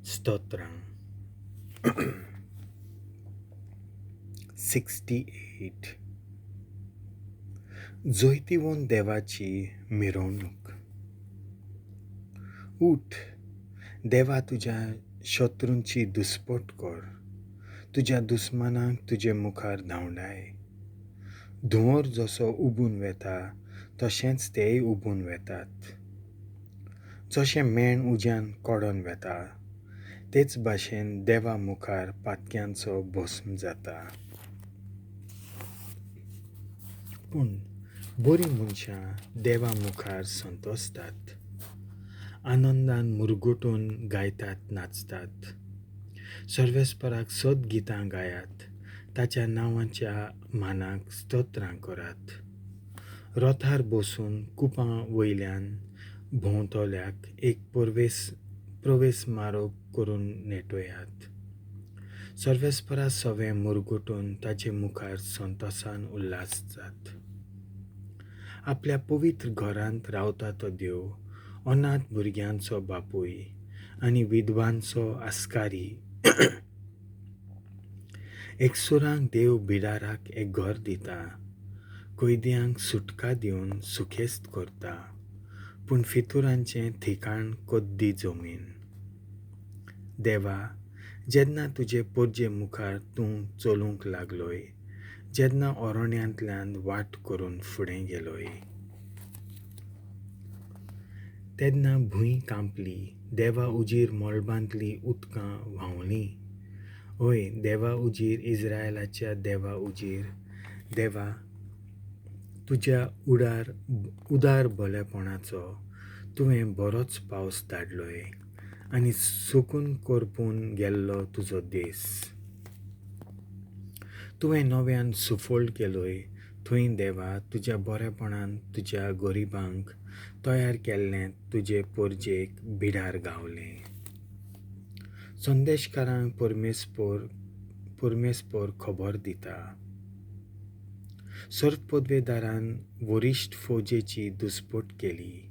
स्तोत्रां. 68. जैतिवंत देवाची मिरवणूक. उठ देवा, तुज्या शत्रूंची दुस्पट कर, तुज्या दुस्मानांक तुजे मुखार धांवडाय. धुंवर जसो उबून वेता तशेंच तेय उबून वेतात. जशें मेण उज्यान कडोन वेता तेच भाशेन देवा मुखार पातक्यांचो भस्म जाता. पूण बरीं मनशां देवा मुखार संतोसतात, आनंदान मुरगुटून गायतात नाचतात. सर्वेस्पराक सद गितां गायात, ताच्या नांवाच्या मानाक स्तोत्रां करात. रथार बसून कुपां वयल्यान भोंवतल्याक एक प्रवेश मार्ग करून नेटयात. सर्वेस्परा सवें मुरगुटून ताचे मुखार संतोसान उल्हास जात. आपल्या पवित्र घरांत रावता तो देव, अनाथ भुरग्यांचो बापूय आनी विधवांचो आस्कारी. एकसुरांक देव बिडाराक एक घर दिता, कैद्यांक सुटका दिवन सुखेस्त करता, पूण फितुरांचें ठिकाण कद्दी जमीन. देवा, जेन्ना तुजे परजे मुखार तूं चलूंक लागलोय, जेन्ना अरण्यांतल्यान वाट करून फुडें गेलोय, तेन्ना भूंय कांपली, देवा उजीर मळबांतलीं उदकां व्हांवलीं. हय देवा उजीर, इस्रायलाच्या देवा उजीर, देवा तुज्या उदार भलेपणाचो तुवें बरोच पावस धाडलोय आनी सुकून करपून गेल्लो तुजो देस. तुवें नव्यान सुफळ केलोय थंय देवा, तुज्या बरेपणान तुज्या गरिबांक तयार केल्लें तुजे परजेक बिडार गावलें. संदेशकारांक परमेस्पर खबर दिता. सर्वपदवेदारान वरिश्ठ फौजेची दुस्पट केली.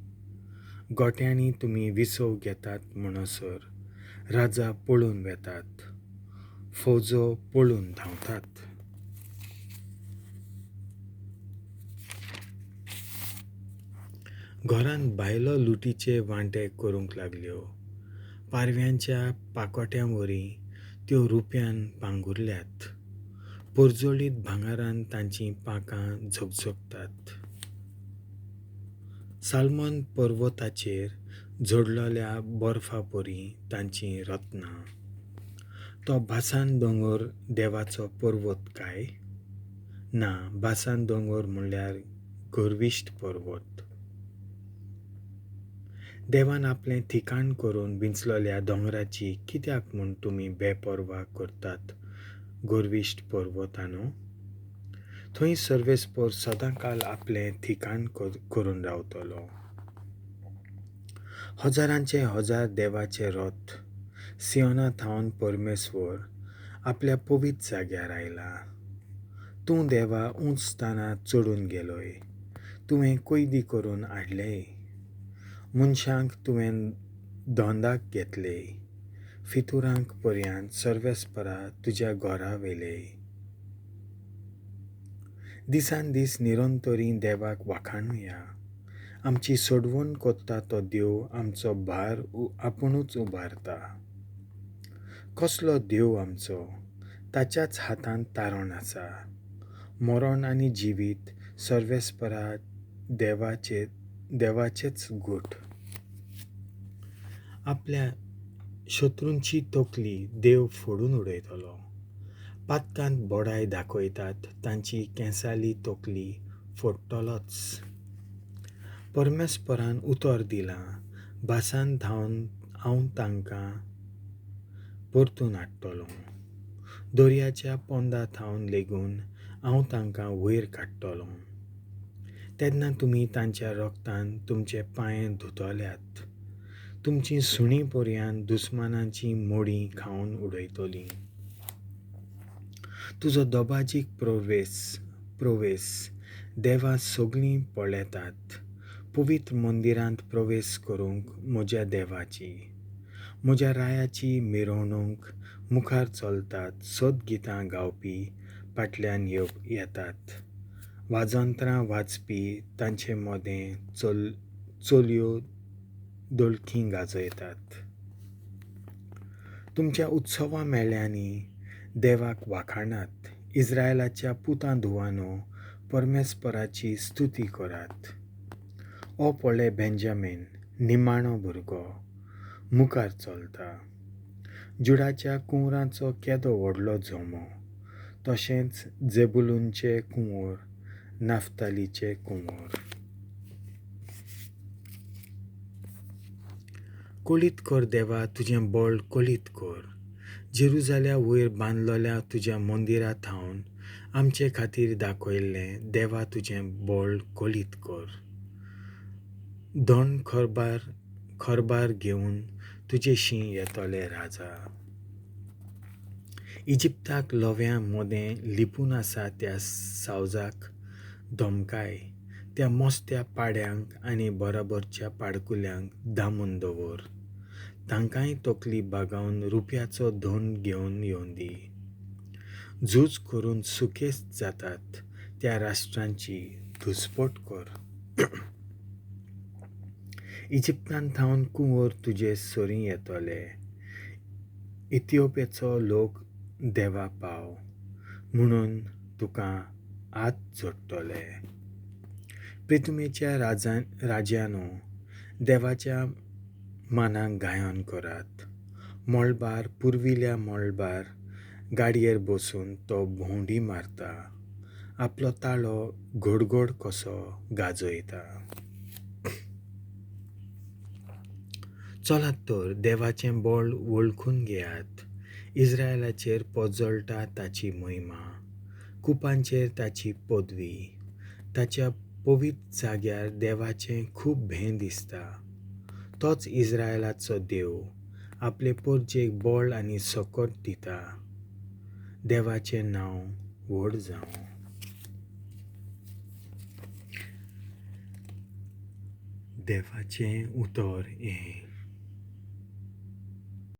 गोट्यांनी तुमी विसव घेतात म्हणसर राजा पळून वेतात, फौजो पळून धांवतात. घरांत बायलो लुटीचे वांटे करूंक लागल्यो. पारव्यांच्या पाकोट्यांवरी त्यो रुप्यान पांगुरल्यात, परजळीत भांगरान तांचीं पांखां झगझगतात. साल्मन पर्वताचेर झडलेल्या बर्फापरी तांचीं रत्नां. तो भासान दोंगर देवाचो पर्वत काय? ना, भासान दोंगर म्हणल्यार गर्विश्ट पर्वत. देवान आपलें ठिकाण करून विंचलेल्या दोंगराची कित्याक म्हूण तुमी बेपर्वा करतात गर्विश्ट पर्वतानो? थंय सर्वेस्पर सदांकाल आपलें ठिकाण करून रावतलो. हजारांचे हजार देवाचे रथ सियोना थावन परमेश्वर आपल्या पवित्र जाग्यार आयला. तूं देवा उंच स्थानार चडून गेलोय, तुवें कैदी करून हाडलेय, मनशांक तुवें दोंदाक घेतले, फितुरांक पर्यंत सर्वेस्परा तुज्या घरा व्हेलेय. दिसान दीस निरंतरी देवाक वाखाणुया. आमची सोडवण करता तो देव आमचो भार आपुणूच उबारता. कसलो देव आमचो, ताच्याच हातांत तारण आसा. मरण आनी जिवीत सर्वेस्परा देवाचेच गूट. आपल्या शत्रूंची तकली देव फोडून उडयतलो. पातकांत बडाय दाखयतात तांची केंसाली तकली फोडटलोच. परमेस्परान उतर दिलां, भासान धांवन हांव तांकां परतून हाडटलो. दर्याच्या पोंदा थावन लेगून हांव तांकां वयर काडटलो. तेन्ना तुमी तांच्या रक्तान तुमचे पांये धुतल्यात, तुमचीं सुणीं पर्यान दुस्मानांची मोडीं खावन उडयतलीं. तुजो दबाजीक प्रवेश देवा सगळीं पळयतात. पवित्र मंदिरांत प्रवेश करूंक म्हज्या देवाची, म्हज्या रायाची मिरवणूक मुखार चलतात, सोदगितां गावपी फाटल्यान येतात, वाजंत्रां वाजपी तांचे मदें चलयो धोलकी गाजयतात. तुमच्या उत्सवा मेळ्यांनी देवाक वाखाणात, इस्रायलाच्या पुतां धुवानो परमेस्पराची स्तुती करात. ओ पळय बेंजामीन निमाणो भुरगो मुखार चलता, जुडाच्या कुंवरांचो केदो व्हडलो जमो, तशेंच जेबुलूनचे कुंवर, नाफ्तालीचे कुंवर. कळीत कर देवा तुजें बळ कळीत कर, जेरुजाल्या वयर बांदलेल्या तुज्या मंदिरा थावन आमचे खातीर दाखयल्लें देवा तुजें बळ कळीत कर. धन खरबार घेवन तुजेशी येतले राजा. इजिप्ताक लोव्यां मदें लिपून आसा त्या सावजाक धमकाय, त्या मस्त्या पाड्यांक आनी बराबरच्या पाडकुल्यांक दामून दवर, तांकांय तकली बागावन रुपयाचो धोंड घेवन येवंदी. झूज करून सुखेस्त जातात त्या राष्ट्रांची धुस्पट कर. इजिप्तान थावन कुंवर तुजे सरीं येतले, इथिओपियाचो लोक देवा पाव म्हणून तुका हात जोडटले. प्रिथुमेच्या राजानो देवाच्या मानाक गायन करात, मळबार पुर्विल्या मळबार गाडयेर बसून तो भोंवडी मारता, आपलो ताळो घोडघोड कसो गाजयता. चलात तर देवाचें बळ वळखून घेयात, इस्रायलाचेर पोजळटा ताची महिमा, कुपांचेर ताची पदवी. ताच्या पवित्र जाग्यार देवाचें खूब भें दिसता. तोच इस्रायलाचो देव आपले परजेक बळ आनी सकत दिता. देवाचें नांव व्हड जावं. देवाचें उतर हें.